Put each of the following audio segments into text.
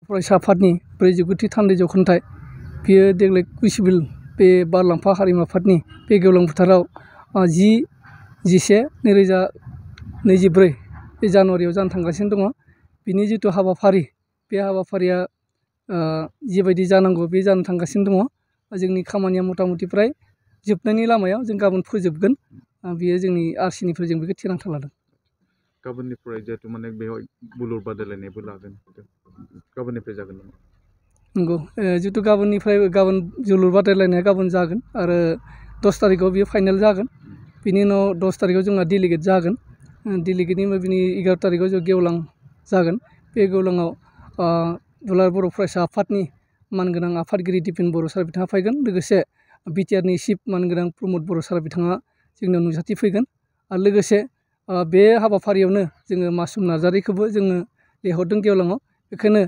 फरायसा आफादनि 49थि थान्दै जौखोन्थाइ बेयो देग्लाय कुइसिबिल बे बारलांफा हारिमु आफादनि बे गेवलां फोथाराव 10/10/2024 बे जानुवारियाव जानो थांगासिनो दङ। बिनि जिथु हाबाफारि बे हाबाफारिया जिबायदि जानांगौ बे जानो थांगासिनो दङ। जोंनि खामानिया मथा-मथि फ्राय जोबनायनि लामायाव जों गाबोन फोजोबगोन। बेयो जोंनि आरसिनिफ्राय जों बेखौ थिरांथा लादों। गाबोननिफ्राय जिहेतु माने बेवहाय बुलुर बादायलायनायबो लागोन गाबोननिफ्राय जागोन नामा? नंगौ जितु गाबोन जोलुर बादायलायनाया गाबोन जागोन आरो 10 तारिखआव बेयो फाइनाल जागोन। बिनि उनाव 10 तारिखआव जोंहा डेलिगेट जागोन। डेलिगेटनि उनाव बिनि 11 तारिखआव जों गेवलां जागोन। बे गेवलाङाव दुलाराय बर' फरायसा आफादनि मानगोनां आफादगिरि दिपेन बर' सार बिथाङा फैगोन। लोगोसे बिटिआरनि चिफ मानगोनां प्रमद बर' सार बिथाङा जोंनाव नुजाथि फैगोन। आरो लोगोसे बे हाबाफारियावनो जोङो मासुम नार्जारिखौबो जोङो लिंहरदों गेवलाङाव। बेखायनो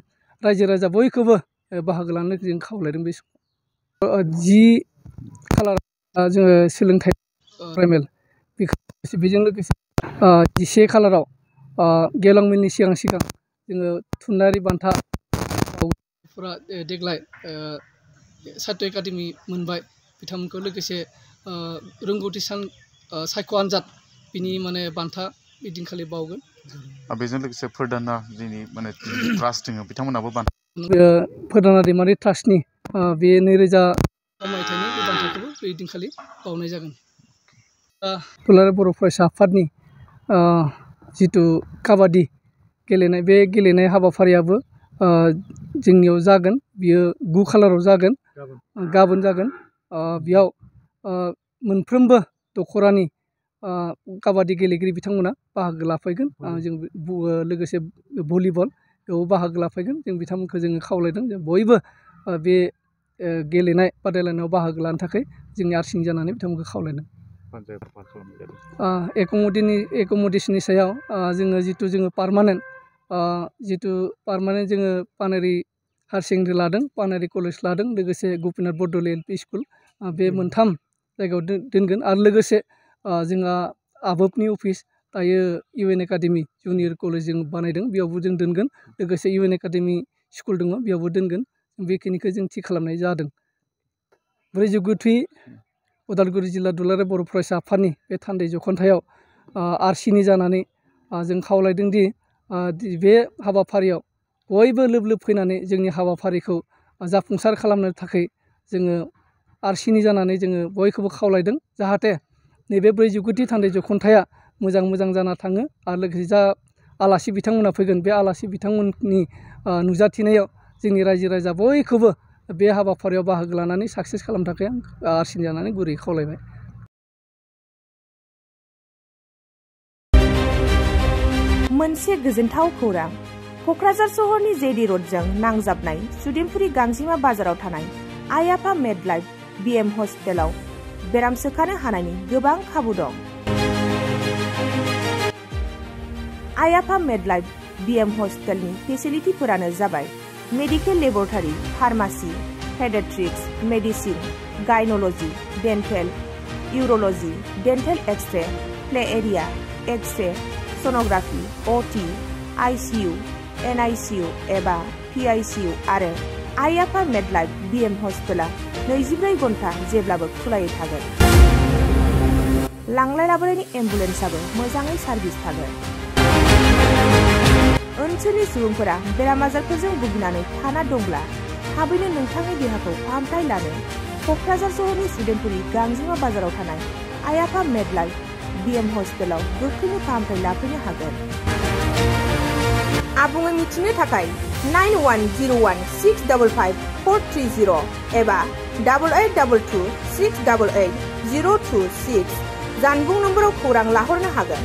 रायजो राजा बयखौबो बाहागो लानो जों खावलायदों। बे समाव 10 खालाराव जोङो सोलोंथाइ प्राइमेल बेजों लोगोसे 11 खालाराव गेवलां मेलनि सिगां जोङो थुनलाइयारि बान्था देग्लाय साहित्य एकाडेमि मोनबाय बिथांमोनखौ लोगोसे रोंगौथि सान सायख' आनजाद बिनि माने बान्था बिदिनखालि बावगोन। बेजों लोगोसे फोरदाना जोंनि माने ट्रास्ट दङ बिथांमोनाबो बान्था फोरदाना दैमारि ट्रास्टनि बे 2000 मायथाइनि बे बान्थाखौबो बे दिनखालि बावनाय जागोन। दुलाराय बर' फरायसा आफादनि जिथु काबादि गेलेनाय बे गेलेनाय हाबाफारियाबो जोंनियाव जागोन। बियो 9 खालाराव जागोन। गाबोन जागोन। बेयाव मोनफ्रोमबो दख'रानि काबादि गेलेगिरि बिथांमोना बाहागो लाफैगोन। जों लोगोसे भलिबल बेयाव बाहागो लाफैगोन। जों बिथांमोनखौ जोङो खावलायदों जे बयबो बे गेलेनाय बादायलायनायाव बाहागो लानो थाखाय जोंनि आरसिनि जानानै बिथांमोनखौ खावलायदों। एक'मडेसननि सायाव जोङो जोङो पार्मानेन्ट जोङो पानेरि हायार सेकेन्डारि लादों, पानेरि कलेज लादों, लोगोसे Gopinath Bordoloi L P school बे मोनथाम जायगायाव दोनगोन। आरो लोगोसे जोंहा आबोबनि अफिस दायो इउएन एकाडेमि जुनियर कलेज जों बानायदों, बेयावबो जों दोनगोन। लोगोसे इउएन एकाडेमि स्कुल दङ, बेयावबो दोनगोन। बेखिनिखौ जों थि खालामनाय जादों। 49थि उदालगुरि जिल्ला दुलाराय बर' फरायसा आफादनि बे थान्दै जौखोन्थायाव आरसिनि जानानै जों खावलायदों दि बे हाबाफारियाव बयबो लोब फैनानै जोंनि हाबाफारिखौ जाफुंसार खालामनो थाखाय जोङो आरसिनि जानानै जोङो बयखौबो खावलायदों। जाहाथे नैबे 49थि थान्दै जौखोन्थाया मोजां जाना थाङो। आरो लोगोसे जा आलासि बिथांमोना फैगोन बे आलासि बिथांमोननि नुजाथिनायाव जोंनि रायजो राजा बयखौबो बे हाबाफारियाव बाहागो लानानै साक्सेस खालामनो थाखाय आं आरसिनि जानानै गुरै खावलायबाय। मोनसे गोजोनथाव खौरां। क'क्राझार सहरनि जेडि रडजों नांजाबनाय सुदेमफुरि गांजिमा बाजाराव थानाय आइ आफा मेडलाइफ बिएम हस्पिटालाव बेराम सोखानो हानायनि गोबां खाबु दं। आइ आफा मेडलाइफ बिएम हस्पिटालनि फेसिलिटिफोरानो जाबाय medical laboratory, pharmacy, paediatrics, medicine, gynaecology, dental, urology, dental X-ray, play area, X-ray, sonography, OT, ICU, NICU एबा पिआइसिइउ आरो आइ आफा मेडलाइफ बिएम हस्पिटाला 24 घन्टा जेब्लाबो खुलायै थागोन। लांलाय लाबोलायनि एम्बुलेन्सआबो मोजाङै सार्भिस थागोन। ओनसोलनि सुबुंफोरा बेराम आजारफोरजों भुगिनानै थाना दंब्ला थाबैनो नोंथांनि देहाखौ फाहामथाय लानो क'क्राझार सहरनि सुदेमपुरि गांजिमा बाजाराव थानाय आइ आफा मेडलाइफ बिएम हस्पिटालाव गोख्रैनो फाहामथाय लाफैनो हागोन। आबुङै मिथिनो थाखाय 9101655430 एबा 8822688026 जानबुं नम्बराव खौरां लाहरनो हागोन।